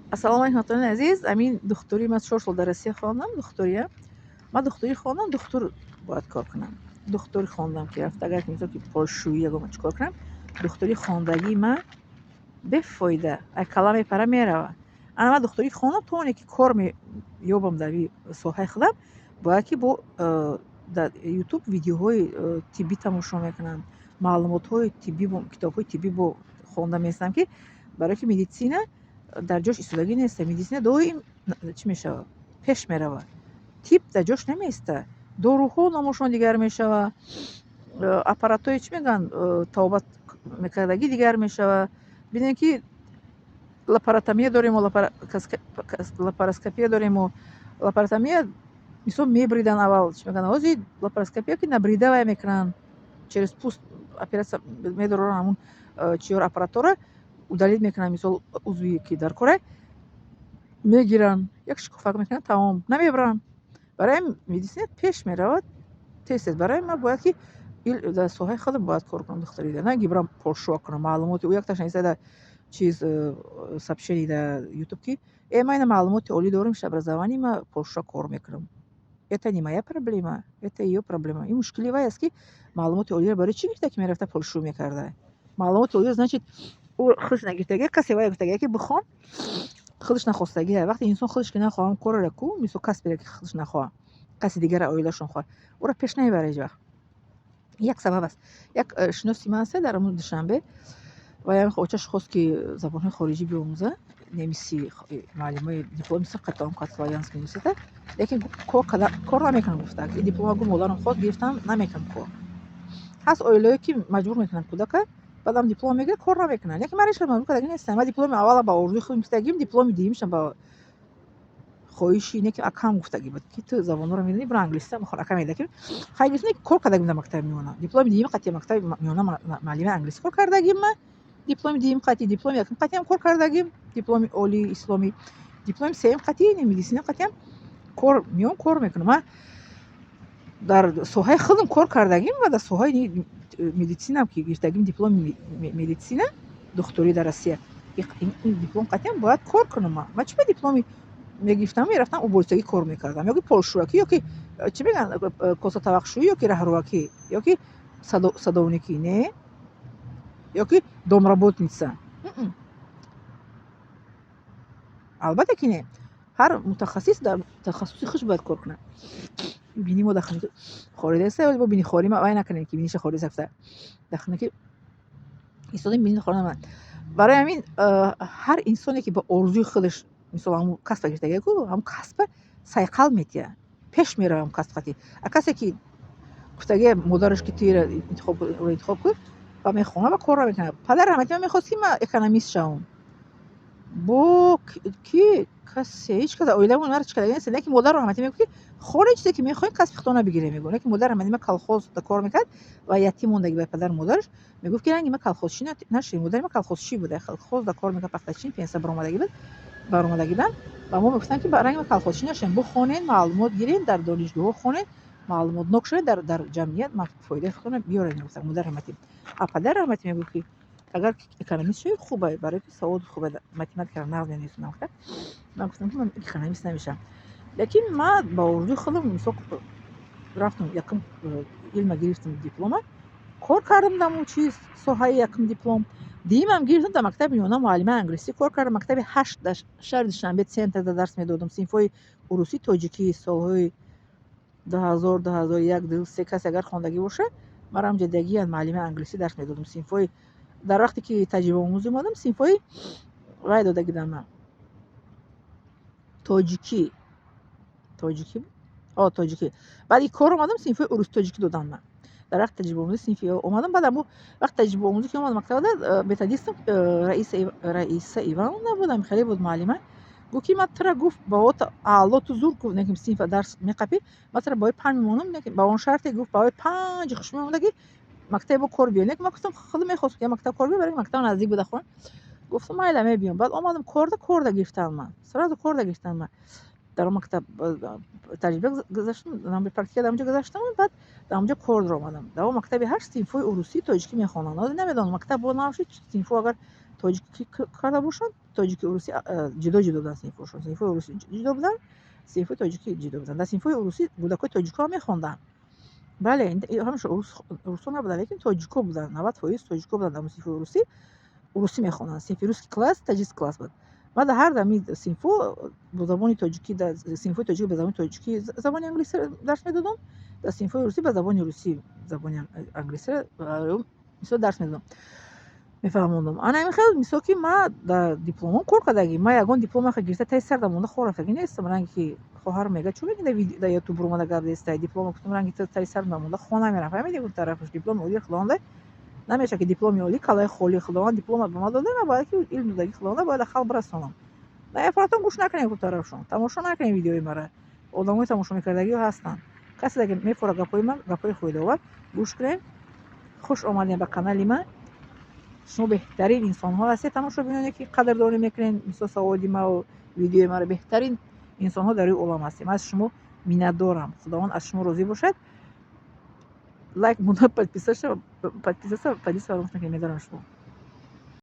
Ассалому алайкум, ҳамватанони азиз. Амин духтурӣ, ман 4 сол дар Россия хондам, духтурия. Ман духтурӣ хондам, духтур бояд кор кунам. Духтур хондам, ки рафта агар мисол ки полшӯӣ ягон чӣ кор кунам, духтурӣ хондагии ман бефоида, ай кала мепара, мерава. Ана ман духтурӣ хондам, то оне ки кор меёбам дар соҳаи худам, бояд ки бо дар Ютуб видеоҳои тиббӣ тамошо мекунам, маълумотҳои тиббӣ, китобҳои тиббӣ бо хонда местам, ки барои ки медицина дар ҷош истодагӣ неста. Медицина доим чӣ мешавад? Пеш меравад. Тиб дар ҷош намеиста. Доруҳо номошон дигар мешава, аппаратҳои, чӣ мегӯянд, табобат мекардагӣ дигар мешава. Бинед, ки лапаротомия дорему, лапароскопия дорему. Лапаротомия, мисол, мебридан аввал, чӣ мегӯянд, ҳозир лапароскопия, ки набрида вай мекунанд, через пӯст оператсия медоранд, ҳамун чиёр, аппаратҳоро удалить мекунанд, мисол, узве ки дар кора мегиранд, як шикофак мекунанд, тамом, намебаранд. Барои ҳамин медицина пеш меравад тез тез. Барои ҳамин ман бояд ки дар соҳаи худам бояд кор кунам, духтурида, на ки бирам полшӯа кунам. Маълумоти ӯ якташ нависта дар чиз, сообщение дар Ютуб, ки ман ина маълумоти олӣ дорам, образование, ман полшӯа кор мекунам. Это не моя проблема, это её проблема. Ин мушкили вай аст, ки маълумоти олиро барои чӣ гирифта, ки мерафта полшӯ мекарда? Маълумоти олиро, значит, ӯ худаш нагирифтага, касе вай гуфтага, ки бихон, худаш нахостагия. Вақте инсон худаш ки нахоҳам корро ку, мисол, касберо ки худаш нахоҳа, каси дигара, оилашон хоҳад, ӯро пеш намебарад ҳеҷ вақт. Як сабаб аст. Як шиноси ман аста дар ҳамун Душанбе, ваям очаш хост, ки забонҳои хориҷӣ биомӯза, немиси, муаллимои дипломи қатъан славянский университета, лекин кор намекунам гуфта. Диплома, гу, модарам хост, гирифтам, намекунам кор. Ҳаст оилаое, ки маҷбур мекунанд кӯдака, баъдам диплом мегирад, кор намекунад. Лекин ман ҳеч маҷбур кардагӣ нестам. Ман дипломи аввалам ба орзуи худам гирифтагим, дипломи дуюмишам ба хоҳиши не, ки акам гуфтагӣ буд, ки ту забонҳоро медонӣ, бира англисиам бихон. Акам меда, ки хай гирифтам, кор кардагим дар мактаби миёна. Дипломи дуюми қатъи мактаби миёна муаллими англисӣ кор кардагим ман. Дипломи дуюм қатъи, дипломи якум қатъиам кор кардагим, дипломи олии исломӣ, дипломи сеюм қатъи медицина қатъиам кор миён кор мекунам. Ман дар соҳаи худам кор кардагим ва дар соҳаи медицинам, ки гирифтагим дипломи медицина, духтурӣ дар Россия, ин диплом қатъиам бояд кор кунам. Ман чӣ ба дипломи мегирифтам, мерафтам, уборщицагӣ кор мекардам, ёки полшӯякӣ, ёки, чӣ мегӯянд, косатабақшӯӣ, ёки раҳрувакӣ, ёки садовникӣ, не, ёки домработница? Албатта ки не. Ҳар мутахассис дар тахассуси худ бояд кор кунад. Бини мо дахни хоридаста, вале бо бини хорӣ вай накунем, ки биниша хорида сафта дахне ки истодем, бини хора. Барои ҳамин ҳар инсоне, ки ба орзуи худаш, мисол, ҳамун касба гирифтагия ку, ҳамун касба сайқал метиҳад, пеш мерава ҳамун касб қатӣ. А касе ки гуфтагия модараш, ки туира интихоб кун, ва мехона ва кор намекунад. Падар раҳмати ман мехост, ки ман экономист шавам. Бо ки касе, ҳеҷ кас оиламон маро чӣ кардаги нест, лекин модар раҳматӣ мегуфт, ки хоне, чизе ки мехоҳем, касби худтона бигирем, мегуфт. Лекин модар раҳматӣ ман колхоз кор мекард ва ятим мондаги ба падару модараш. Мегуфт, ки ранги ман колхозчӣ нашавем. Модари ман колхозчӣ буда, колхоз кор мекард, пахтачин, пенсия баромадагӣ буд, баромадагӣ буданд ва мо мегуфтанд, ки ранги ман колхозчӣ нашавем, бихонед, маълумот гирем, дар донишгоҳҳо хонед, маълумотнок шавед, дар ҷамъият фоидаи худтона биёред, мегуфтанд модар раҳматӣ. А падар раҳматӣ мегуфт, ки агар экономист шавӣ, хубе, барои ки саводи хубе, математикаро нағз менависонам, гуфта. Ман гуфтам, ки ман экономист намешавам, лекин ман ба орзуи худам, мисол, рафтам, якум илма гирифтам, диплома, кор кардам дар ҳамун чиз, соҳаи якум диплом. Дуюмам гирифтам, дар мактаби миёна муаллимаи англисӣ кор кардам. Мактаби ҳашт дар шаҳри Душанбе, центрда дарс медодам, синфҳои урусӣ, тоҷикӣ, солҳои 2000, 2001, ду, се. Касе агар хондагӣ боша, ман ҳамҷа дагиян муаллимаи англисӣ дарс медодам синфҳои. Дар вақте ки таҷрибаомӯзӣ омадам, синфҳои вай додагидам ман, тоҷикӣ, тоҷикӣ, о, тоҷикӣ. Баъд и кор омадам, синфҳои урус, тоҷикӣ додам ман дар вақти таҷрибаомӯзӣ синфи омадам. Баъд ҳамун вақти таҷрибаомӯзӣ ки омадам мактабада, методистам Раиса Ивановна буд, хеле буд муаллима, гуфт, ки ман тура, гуфт, баҳота аъло, ту зур, гуфт, лекин синфа дарс меқапӣ, ман тура баҳои панҷ мемонам, лекин ба он шарте, гуфт, баҳои панҷи хуш мемонда, ки мактаби мо кор биёй. Лекин ман гуфтам, худам мехостам, ки мактаб кор биёй, барои мактаб наздик буда хона. Гуфтам, майла, мебиём. Баъд омадам, корда гирифтам ман, сразу корда гирифтам. Ман дар он мактаб таҷриба гузаштам, практика дар онҷо гузаштам, баъд дар онҷо кор омадам. Дар он мактаби ҳашт синфҳои урусӣ, тоҷикӣ мехонанд. Ҳозир намедонам, мактаб бо нав шуд, синфҳо агар Тоҷикӣ карда бошанд, тоҷики, урусӣ ҷудо ҷудо буданд синфҳошон. Синфҳои урусӣ ҷудо буданд, синфҳои тоҷикӣ ҷудо буданд. Дар синфҳои урусӣ кӯдакҳои тоҷикҳо мехонданд. Бале, ҳамаша урусҳо набуданд, лекин тоҷикҳо буданд. 90% тоҷикҳо буданд. Дар синфҳои урусӣ урусӣ мехонданд. Синфи русский класс, таджикский класс буд. Ма дар ҳар дами синфҳо бо забони тоҷикӣ, дар синфҳои тоҷикӣ ба забони тоҷикӣ, забони англисӣ дарс медодам, дар синфҳои русӣ ба забони русӣ, забони англисиро мисол дарс медодам, мефаҳмондам. Ана ҳамин хел, мисол, ки ма дар дипломом кор кардагӣ. Ма ягон диплома гирифта, таи сар дамонда хор рафтагӣ нестам. Ранге ки хоҳарам мегӯяд: «Чун мегӯ дар Ютуб омада гап дестай диплома?» Гуфтам: «Ранги таи сар намонда хона мерам». Фаҳмидӣ? Гуфт тарафаш дипломи олии Худованда намешавад, ки дипломи олӣ калаи холии. Худованд диплома ба ман дода, ман бояд ки илм додагии Худованда бояд халқ бирасонам. Ба аппаратон гӯш накунем, гуфт тарафшон, тамошо накунем видеои мара. Одамои тамошо мекардагиҳо ҳастанд. Касе ки мефора гапҳои ман, гапҳои фоидаовар, гӯш кунем. Хуш омадем ба канали ман. Шумо беҳтарин инсонҳо ҳастед, тамошобиноне ки қадрдонӣ мекунед, мисол, саводи маву видеои маро. Беҳтарин инсонҳо дар рӯи олам ҳастем. Аз шумо миннатдорам. Худованд аз шумо розӣ бошад. Лайк монда, подписаться, подписаться, фаромӯш накунед. Медорам шумо.